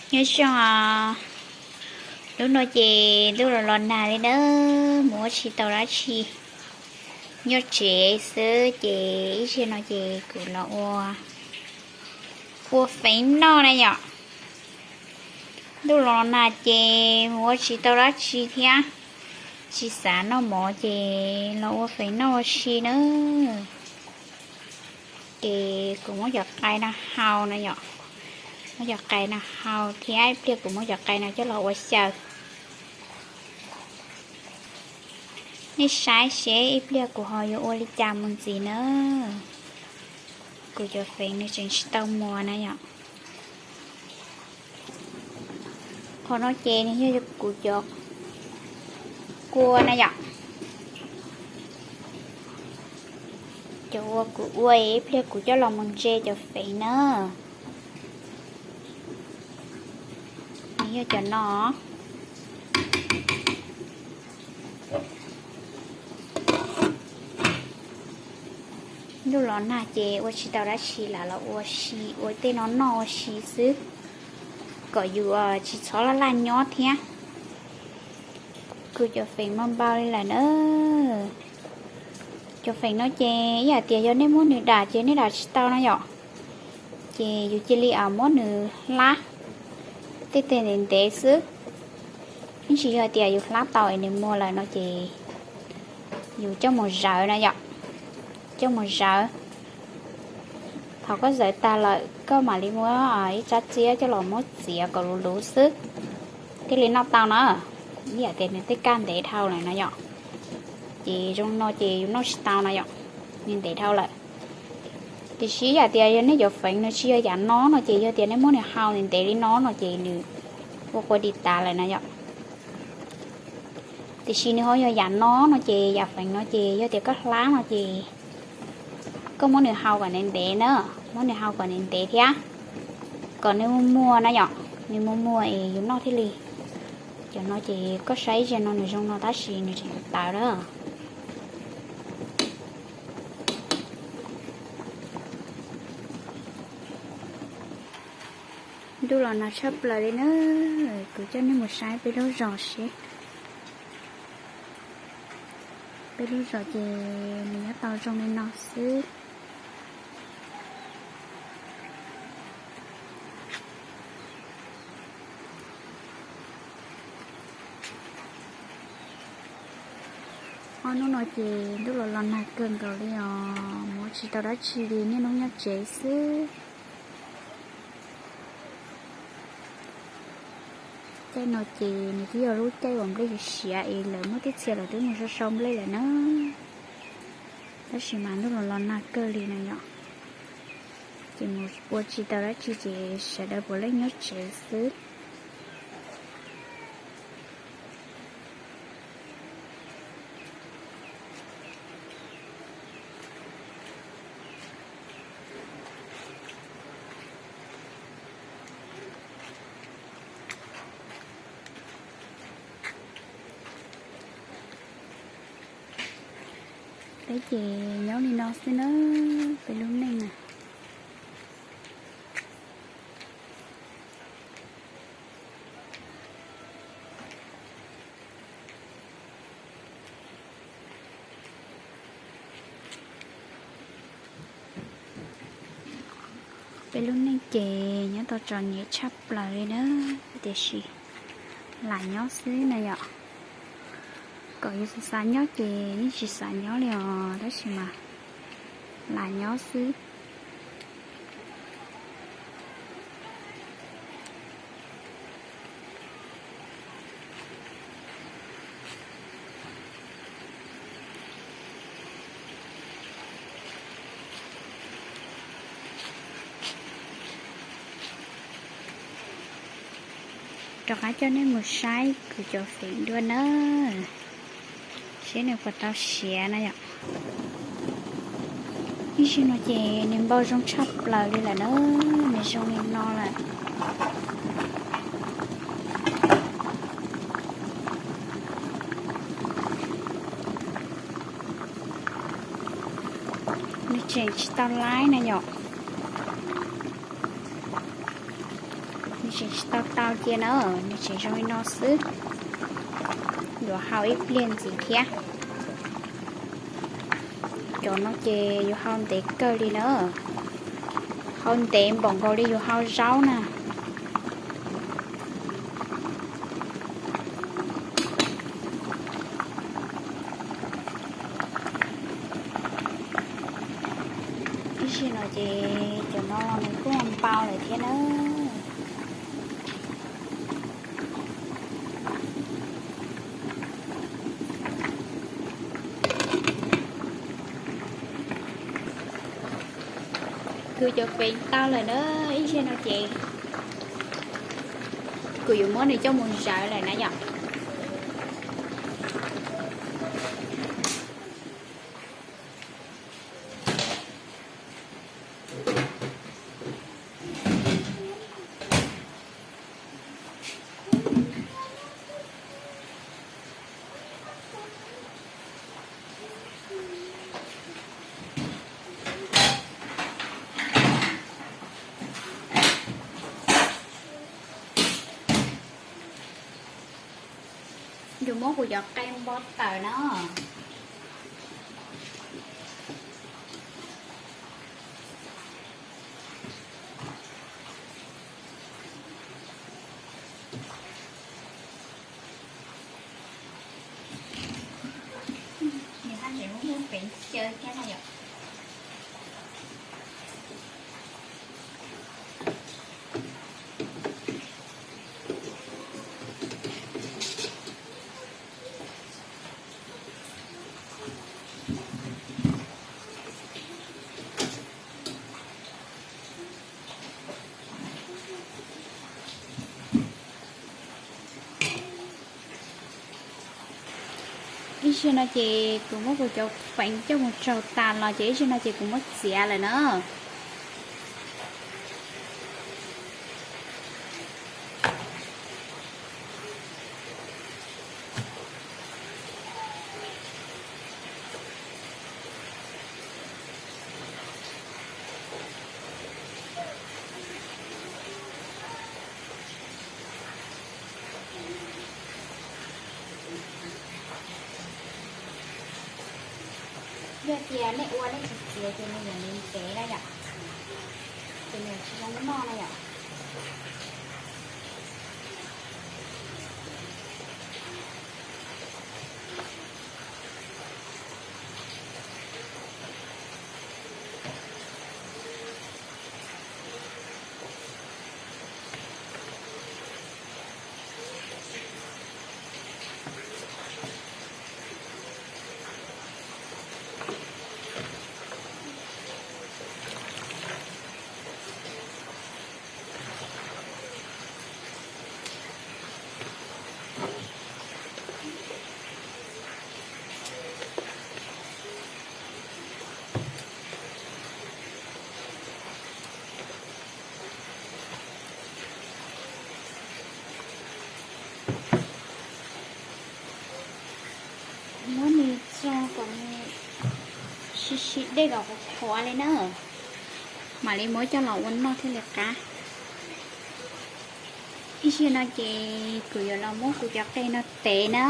Nyob zoo, lub no ces ntuj los los nag li na, mus ua tsis tau dab tsi, nyob tsev xwb ces ib zaug no ces kuv los ua, ua feev noj na yom. Ntuj los los nag ces mus ua tsis tau dab tsi thiab, tsis xav noj mov ces los ua feev noj ua si na. Ces kuv muab cov qai no hau na yom, muab cov qai no hau thiab ib pliag kuv muab cov qai no coj los ua xyaw. Nej saib seb ib pliag kuv ho yuav ua li cas mus ntxiv na. Kuv cov feev nws tseem tsis tau muas na yom. Qhov no ces nws yog kuv cov kua na yom. Cov uas kuv ua ib pliag kuv coj los mus ntse cov feev na. Nws yog cov no. Ntuj los nag ces ua tsis tau dab tsi lam los ua si, ua tej no noj ua si xwb, kom yus tsis txhob laj laj nyob thiab. Kuv cov feev mas npau li lawm na. Cov feev no ces ib yam tias yog nej muab nws dam ces nej dam tsis tau no yom. Ces yus cia li muab nws hlab tej teg ntev ntev xwb. Ib ntsis yog tias yus hlab tau es nws muag lawm no ces yus coj mus zawv na yom. Coj mus zawv. Thaum koj zawv tag lawm koj mam li muab ib tsab txiab coj los muab txiav kom luv luv xwb, thiaj li noj tau na. Ib yam tias nws tej kaj ntev dhau lawm no yom. Ces zoo no ces yus noj tsis tau no yom, nws ntev dhau lawm. Tiam sis yam tias yog nej cov feev nws tsis yog yam no no ces yog tias nej muab nws hau ntev ntev li no no ces nws ua qua dim tas lawm na yom. Tiam sis nws ho yog yam no no ces yam feev no ces yog tias koj hlab no ces koj muab nws hau kom ntev ntev na, muab nws hau kom ntev ntev thiab, kom nws muag muag na yom, nws muag muag es yus noj thiaj li. Cov no ces koj saib ib zaug no nws zoo no tab sis nws tseem tawv na. Ntuj los nag tshaj plaws li na, kuv coj nej mus saib peb lub zos seb. Peb lub zos ces nws nyob tau zoo li no xwb. Ob hnub no ces ntuj los los nag kawg nkaus li os, mus ua tsis tau dab tsi li, niaj hnub nyob tsev xwb. Caij no ces nws twb yog lub caij uas nplej siav siav es lawv muaj tej txhia lawv twb mus sau sau nplej lawm na. Tab sis mas ntuj los los nag kawg li na yom. Ces mus ua tsis tau dab tsi ces sawv daws puav leej nyob tsev xwb. Peb ces nyob li no xwb na, peb lub neej na. Peb lub neej ces nyob tau txom nyem tshaj plaws li na, tiam sis lam nyob xwb na yom. Kom yus xav xav nyob ces yeej tsis xav nyob li os, tab sis mas lam nyob xwb. Rov qab coj nej mus saib kuv cov feem dua na, seb nws puas tau siav na yom. Ib zaug no ces nws npau zoo tshaj plaws li lawm na, nws zoo li no lawm. Nws tseem tsis tau laib na yom. Nws tseem tsis Tau tau cia na, nws tseem zoo li no xwb, yuav hau ib pliag ntxiv thiab. Cov no ces yuav hau ntev kawg li na, hau ntev npaum nkaus li yus hau zaub na. Ib zaug no ces cov no nws kuj npau lawm thiab na. Kuv cov feev tau lawm na, ib zaug no ces kuv yuav muab nws coj mus zawv lawm na yom. Yuav muab kuv cov qe npo tawm na. Nws haj tseem muaj muaj peev xyawv thiab na yom. Ib zaug no ces kuv muab kuv cov feev coj mus tsaug tas los ces ib zaug no ces kuv muab txiav lawm na. Yog tias nej ua nej tsis txiav ces nws yuav ntev ntev na yom, ces nws tsis zoo noj na yom. Muab nws tso kom nws sib sib dej kom qhuav qhuav li na, mam li muab coj los ua noj thiaj li qab. Ib zaug no ces kuv yuav los muab kuv cov qe no tev na.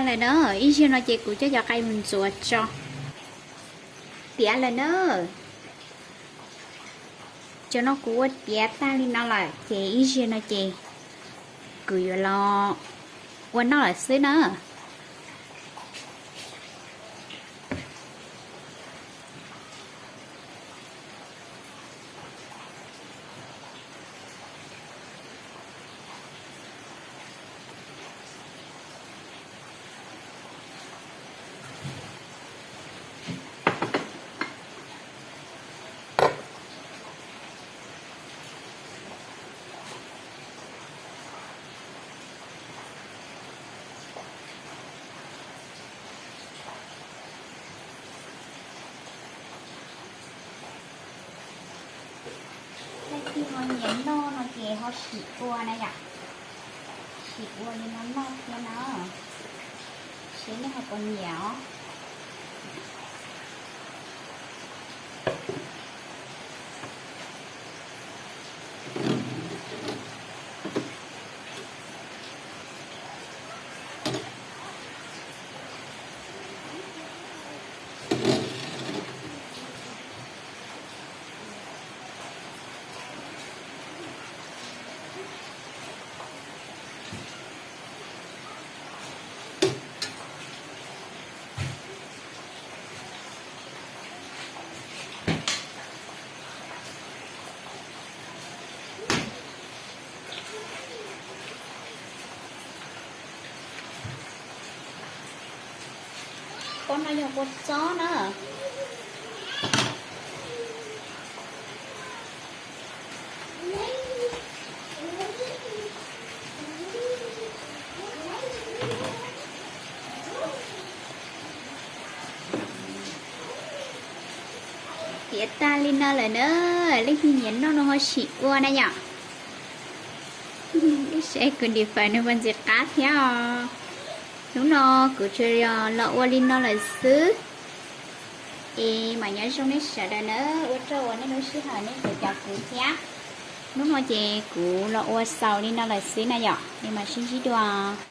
Lawm na, ib zaug no ces kuv coj cov qe mus ntxuav tso tiav lawm na. Cov no kuv ua tiav tag li no lawm ces ib zaug no ces kuv yuav los ua noj lawm xwb na. Leej twg ho nyiam noj no ces ho sim ua na yom. Sim ua li no noj thiab na. Seb nej ho puas nyiam os. Pob no yog kua txob na. Tiav tag li no lawm na, leej twg nyiam noj no ho sim ua na yom. Seb kuv dim fawm nws puas ntxim qab thiab os. Hnub no kuv tsuas los ua li no lawm xwb. Es mam nyob zoo nej sawv daws na, ua tsaug uas nej lub sij hawm nej caum kuv thiab. Hnub no ces kuv los ua xaus li no lawm xwb na yom, es mam sib ntsib dua.